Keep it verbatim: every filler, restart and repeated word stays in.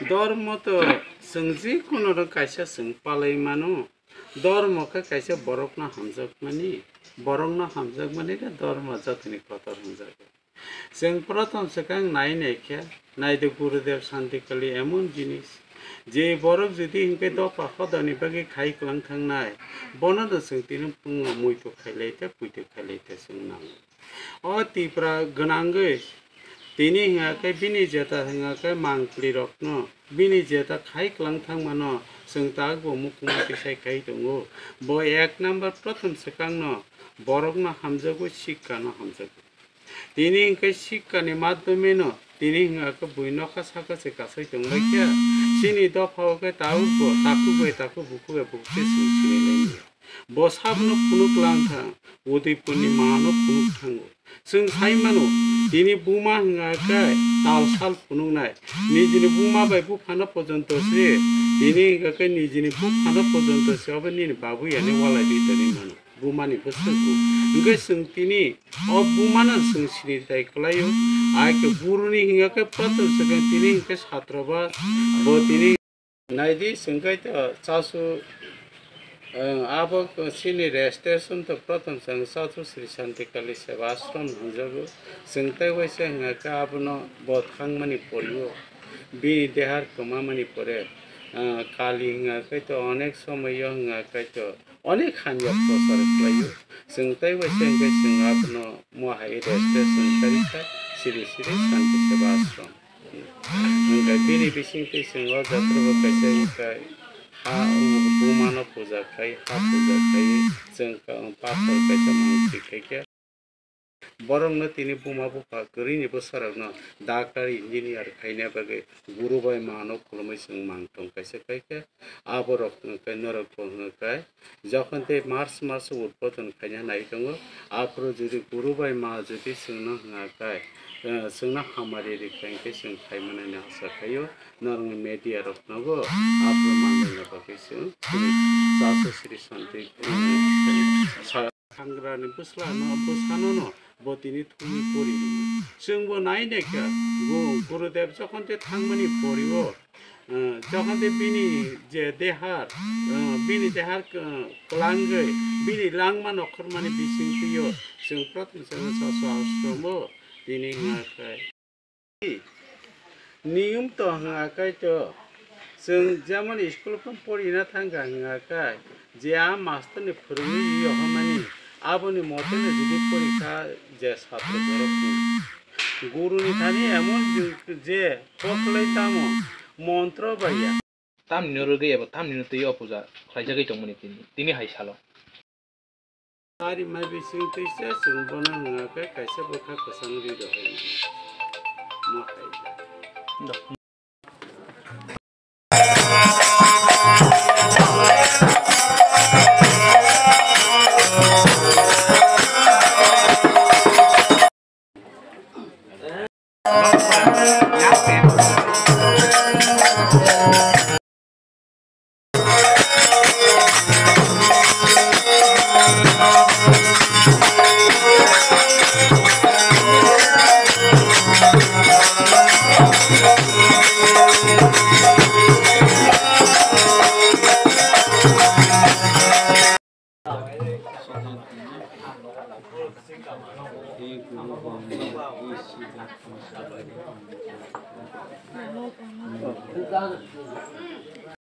Dormo to chwng jikunu rok kaisa chwng palai mano. Dormo khe kaisa borokno hamjakmani, borokno hamjakmani khe dormo jotoni kotor hwnjago. Chwng prothom swkang nai nai khe, naidi Gurudev Santikali emon jinis, je borok jodi hinkhe dopha hodani bagwi khai kwlang thangnai, bono no chwng tini muitu khailai tei puitu khailai tei chwng nango. O Tipra gwnangwi tini hwnga khe bini jeta hwnga khe mangpli rokno, bini jeta khai kwlang thangmano chwng tabukbo mukhungma tisai khai tongo. Bo ek number prothom swkangno borokno hamjago, sikkano hamjago. Tini hwnkhe sikkani madhyomeno tini hwnga khe bui nokha saka se kasai tonglaikha. Chini dophao khe tabukbo takhuk bai takhuk, bukhuk bai bukhuk se chwng sinilainai. Bo sabono phunuk lang thang, Udaipurni mano phunuk thango. Chwng sai mano, tini buma hwnga khe tal sal phunuknai. Nijini buma bai buphano pojonto se, tini hwnga khe nijini buphano pojonto se, obo nini babu yani walai di tongwi mano. Bumani bwswk bo. Hwnkhe chwng tini o bumano chwng sini tai kwlaio. Ai khe guruni hwnga khe prothom swkang tini hwnkhe satro ba bo tini. Naidi chwng khe to chasu, ang abo chini registration to prothom chwng chasu Sri Santi Kali Seva Ashram hwnjago. Chwng tei waisa hwnga khe abono bo thangmani porio bini dehar kwmamani pore, ah, Kali hwnga khe to onek somoyo hwnga khe to onek hamya prochar khlaio. Chwng tei waisa hwnkhe chwng abono mo hai registration kari kha Sri Sri Santi Seva Ashram. Hwnkhe bini bisingtwi chwng o jatra bo kaisa wngkha ha bumano puja khai, ha puja khai chwng pathor kaisa mangpli khaikha. Borokno tini buma bupha kwrwini bwsarokno doctor, engineer khaina bagwi guru bai mano khulumwi chwng mangtong kaisa khaikha. Aborok hwnkhe norok bo hwnkhe jokhon tei March maso udbodon khaina nai tongo. Aphuru jodi guru bai ma jodi chwngno hwnkhe, eh, chwngno hamari rikha hwnkhe chwng khai manani asa khaio. Norokni media roknobo aphuru manlina bagwi chwng chini chasu Sri Santi, eh, sa-, Sangrani bwsla no, bwsano no bo tini thumwi pori rwo. Chwngbo nai naikha, bo Gurudev jokhon tei thangmani porio, eh, jokhon tei bini je dehar, eh, bini dehar, eh, kwlangwi bini langma nokhormani bisingtwio chwng prothom chwng chasu ashromo tini hwnga khe. Niyom to hwnga khe to, chwng jemon school phano porina thangkha hwnga khe, je a mastorni phwrwngwi yohormani, aboni moteno jodi porikha je satro borokni guruni thani emon je koklai tamo montro bai ya. Tamni no rwgwi eba tamni no twi o puja khlaijagwi tongmani tini, tini hai salo. Ari mai bising twisa chwng bono hwnga khe kaisa bwkha kwchang ri rw hai mano. Ma hai.